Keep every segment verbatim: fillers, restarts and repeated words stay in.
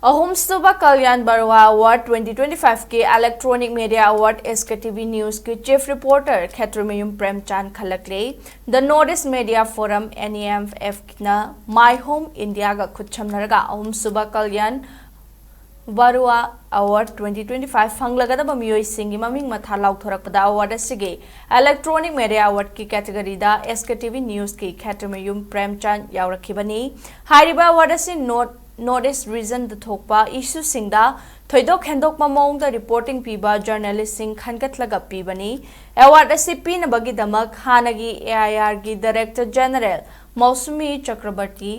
ꯑꯍꯨꯝꯁꯨꯕ Kalyan Barua award twenty twenty five ꯀꯤ Electronic Media Award S K T V News ꯀꯤ Chief Reporter Khetrimayum Premchand ꯈꯜꯂꯛꯂꯦ꯫ The North East Media Forum, N E M F ꯅ My Home India ꯒ ꯈꯨꯠꯁꯝꯅꯔꯒ ꯑꯍꯨꯝꯁꯨꯕ Kalyan Barua award twenty twenty five ꯐꯪꯂꯒꯗꯕ ꯃꯤꯑꯣꯏꯁꯤꯡꯒꯤ ꯃꯃꯤꯡ ꯃꯊꯥ ꯂꯥꯎꯊꯣꯔꯛꯄꯗ ꯑꯦꯋꯥꯔꯗ ꯑꯁꯤꯒꯤ Electronic Media Award ꯀꯤ category ꯗ S K T V News ꯀꯤ ꯈꯦꯇ꯭ꯔꯤꯃꯌꯨꯝ ꯄ꯭ꯔꯦꯝꯆꯥꯟ ꯌꯥꯎꯔꯛꯈꯤꯕꯅꯤ꯫ ꯍꯥꯏꯔꯤꯕ ꯑꯦꯋꯥꯔꯗ ꯑꯁꯤ North North East Region ꯗ ꯊꯣꯛꯄ issue ꯁꯤꯡꯗ ꯊꯣꯏꯗꯣꯛ ꯍꯦꯟꯗꯣꯛꯄ ꯃꯑꯣꯡꯗ reporting ꯄꯤꯕ journalist ꯁꯤꯡ ꯈꯟꯒꯠꯂꯒ ꯄꯤꯕꯅꯤ꯫ ꯑꯦꯋꯥꯔꯗ ꯑꯁꯤ ꯄꯤꯅꯕꯒꯤꯗꯃꯛ ꯍꯥꯟꯅꯒꯤ A I R ꯒꯤ Director General ꯃꯧꯁꯨꯃꯤ ꯆꯀ꯭ꯔꯕꯔꯇꯤ,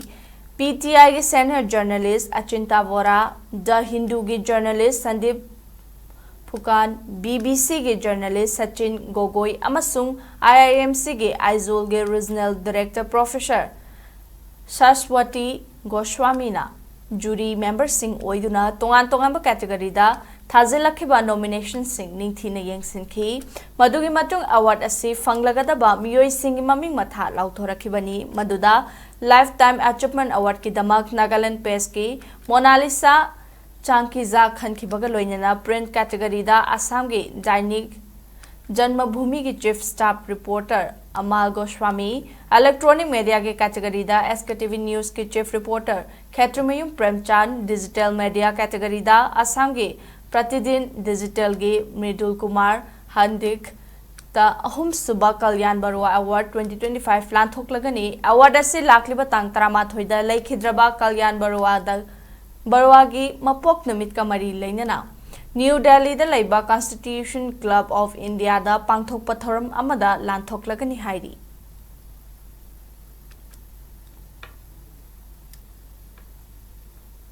P T I ꯒꯤ senior journalist ꯑꯆꯤꯟꯇꯥ ꯕꯣꯔꯥ, The Hindu ꯒꯤ journalist Sandeep ꯐꯨꯀꯥꯟ, B B C ꯒꯤ journalist ꯁꯆꯤꯟ ꯒꯣꯒꯣꯏ ꯑꯃꯁꯨꯡ I I M C ꯒꯤ ꯑꯥꯏꯖꯣꯜꯒꯤ Regional Director Professor ꯁꯥꯁꯋꯇꯤ ꯒꯣꯁ꯭ꯋꯥꯃꯤꯅ jury member ꯁꯤꯡ ꯑꯣꯏꯗꯨꯅ ꯇꯣꯉꯥꯟ ꯇꯣꯉꯥꯟꯕ category ꯗ ꯊꯥꯖꯤꯜꯂꯛꯈꯤꯕ nomination ꯁꯤꯡ ꯅꯤꯡꯊꯤꯅ ꯌꯦꯡꯁꯤꯟꯈꯤ꯫ ꯃꯗꯨꯒꯤ ꯃꯇꯨꯡ ꯑꯦꯋꯥꯔꯗ ꯑꯁꯤ ꯐꯪꯂꯒꯗꯕ ꯃꯤꯑꯣꯏꯁꯤꯡꯒꯤ ꯃꯃꯤꯡ ꯃꯊꯥ ꯂꯥꯎꯊꯣꯔꯛꯈꯤꯕꯅꯤ, ꯃꯗꯨꯗ Lifetime Achievement Award ꯀꯤꯗꯃꯛ Nagaland Press ꯀꯤ ꯃꯣꯅꯥꯂꯤꯁꯥ ꯆꯥꯡꯀꯤꯖꯥ ꯈꯟꯈꯤꯕꯒ ꯂꯣꯏꯅꯅ print category ꯗ ꯑꯁꯥꯝꯒꯤ Dainik ꯖꯟꯃꯚꯨꯃꯤꯒꯤ Chief Staff Reporter ꯑꯃꯥꯜ Goswami, Electronic Media ꯒꯤ category ꯗ S K T V News ꯀꯤ Chief Reporter Khetrimayum ꯄ꯭ꯔꯦꯝꯆꯥꯟ, Digital Media category ꯗ ꯑꯁꯥꯝꯒꯤ ꯄ꯭ꯔꯇꯤꯗꯤꯟ Digital ꯒꯤ ꯃ꯭ꯔꯤꯗꯨꯜ ꯀꯨꯃꯥꯔ ꯍꯟꯗꯤꯛ ꯇ ꯑꯍꯨꯝꯁꯨꯕ Kalyan Barua award twenty twenty five ꯂꯥꯟꯊꯣꯛꯂꯒꯅꯤ꯫ ꯑꯦꯋꯥꯔꯗ ꯑꯁꯤ ꯂꯥꯛꯂꯤꯕ ꯇꯥꯡ ꯇꯔꯥꯃꯥꯊꯣꯏꯗ ꯂꯩꯈꯤꯗ꯭ꯔꯕ ꯀꯜꯌꯥꯟ ꯕꯔꯨꯋꯥꯗ, ꯕꯔꯨꯋꯥꯒꯤ ꯃꯄꯣꯛ ꯅꯨꯃꯤꯠꯀ ꯃꯔꯤ ꯂꯩꯅꯅ ꯅ꯭ꯌꯨ ꯗꯦꯜꯂꯤꯗ ꯂꯩꯕ Constitution Club of India ꯗ ꯄꯥꯡꯊꯣꯛꯄ ꯊꯧꯔꯝ ꯑꯃꯗ ꯂꯥꯟꯊꯣꯛꯂꯒꯅꯤ ꯍꯥꯏꯔꯤ꯫